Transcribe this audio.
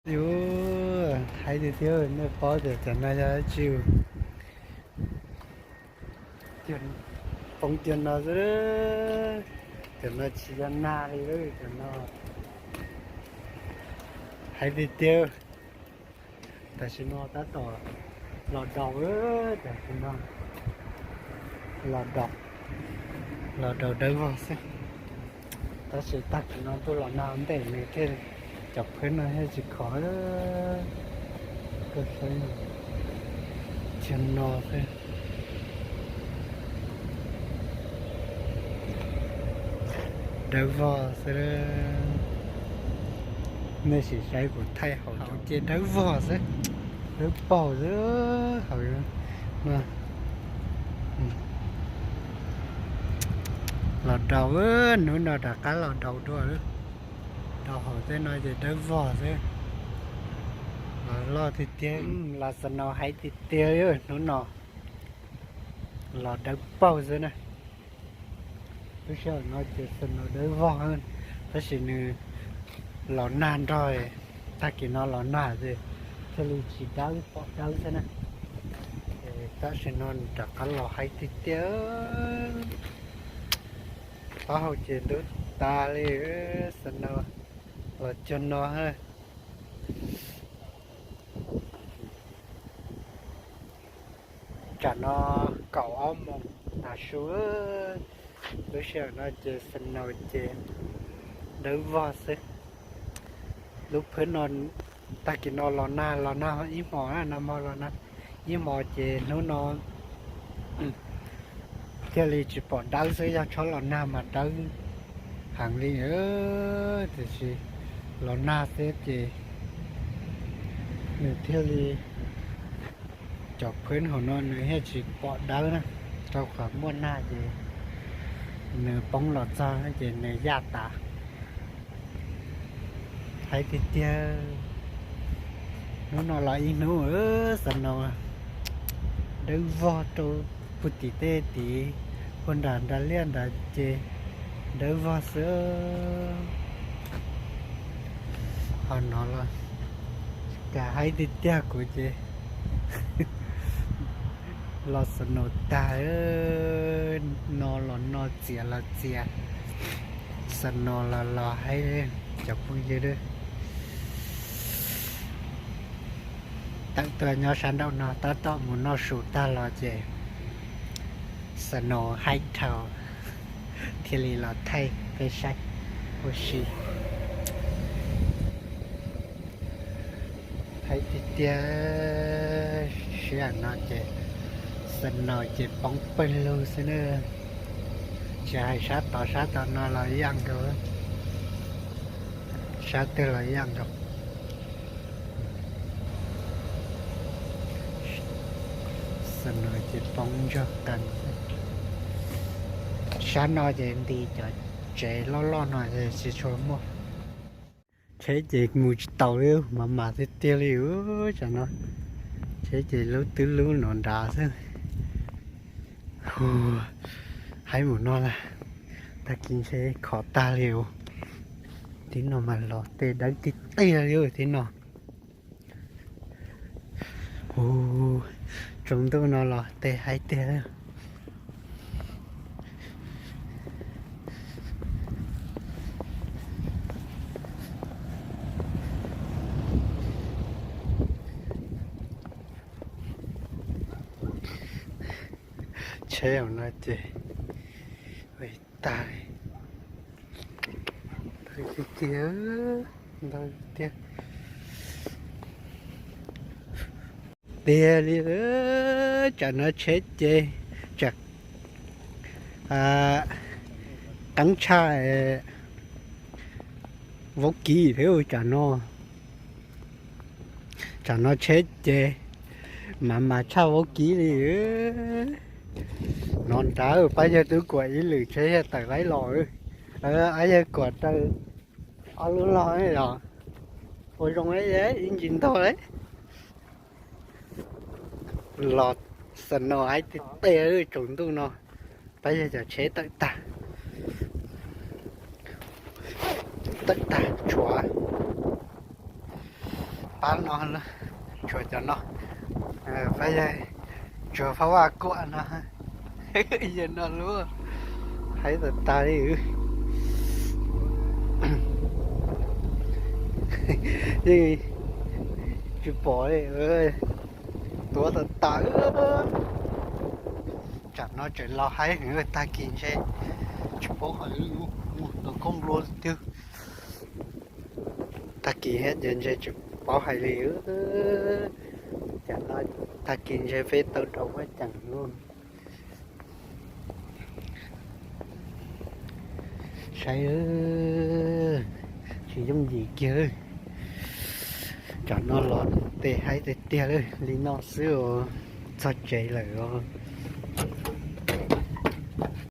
Yus, hais tiag tiag nej paub tias cov no yog dab tsi? Poob cov no xwb, cov no tsis yog nag li lawm cov no. Hais tiag tiag, tam sim no tab tom los daus, tam sim no los daus, los daus dawb vog xwb. Tab sis tag kis no ntuj los nag ua ntej nws thiaj, cov phwb no thiaj tsis khov. Koj saib, cov no xwb, dawb vog xwb. Nej sim saib kuv thaij hauv ces dawb vog xwb, dawb paug xwb hauv no. Los daus, hnub no rov qab los daus dua. Daus hauv tej no ces dawb vog xwb, los loj tiag tiag. Los snow heavy tiag tiag hnub no, los dawb paug xwb na. Lub sij hawm no ces snow dawb vog, tab sis nws los nag nrog, tag kis no los nag ces thiaj li tsis dawb, pom dawb xwb na. Tam sim no nws rov qab los heavy tiag tiag. Taub hau ces ntub tas li, snow los cuag no. Tsam no kaum ob moos tav su, lub sij hawm no ces snow ces dawb vog xwb. Lub phwb no tag kis no los nag, los nag ib hmos, nag hmo los nag ib hmos ces hnub no thiaj li tsis pom dawb xwb, yog tshab los nag mas dawb heev li. Tiam sis los nag xwb ces nws thiaj li, cov phwb hauv no nws thiaj tsis pom dawb na, rau qhov muaj nag ces nws poob los txog ces nws yaj tas. Heavy tiag tiag. Hnub no los ib hnub, snow dawb vog rau puag tim tej tid, puag nram nram liaj nrad ces dawb vog xwb. Ho no los cas heavy tiag tiag kuv ces los snow tag, no los no, txias los txias, snow los los heev, cov phooj ywg. Tawm tuaj nyob sab nraum no tab tom mus noj su tag los ces snow heavy dhau, thiaj li los thaij peb saib ua si. Heavy tiag tiag, sij hawm no ces snow ces poob pawg lug xwb na. Tsis hais sab tod sab tom no los ib yam nkaus, sab twg los ib yam nkaus. Snow ces poob ntsuag qees. Sab no ces nti cov tsev loj loj no ces tsis tshua muaj. Tsheb ces mus tsis taus li, mas mas tiag tiag li. Tsam no tsheb ces lub twb lub no nrad xwb. Haib mus no na, tag kis ntshe khov tag li. Tib no mas los tej dawb tiag tiag li tib no. Hu, tsaus ntuj no los tej haib tiag li. Tsheb hauv no ces tag, ntau tiag tiag, ntau tiag tiag li. Tsam no tsheb ces tsam qeeb tshaj vaub kiv thiab tsam no. Tsam no tsheb ces mas mas tshaj vaub kiv li. No nrad pab yawg twb kuam ib lwm tsheb thiaj tawm laib los. Ab yawg kuam raws ob lub los yog ua zoo ib ntsis ntog li. Los snow haib tiag tiag tsaus ntuj no, pab yawg cov tsheb tawm tag, tawm tag tshuav. Pab no, tshuav cov no, pab yawg, tshuav Phab Vaj Kuam no, yawg no lub haib tas tas li. Yeej tsis pom li, tuav tas tas. Tsam no tseem los haib heev, tag kis ntshe tsis paub hais li, mus tau koob nplua tiag. Tag kis thiab ces ntshe tsis paub hais li. Tsam no tag kis ntshe peb tau rau huab cees lawm. Saib, tsis yooj yim kiag. Tsam no los tes haib tiag tiag li, li no xwb txog tsev lawm.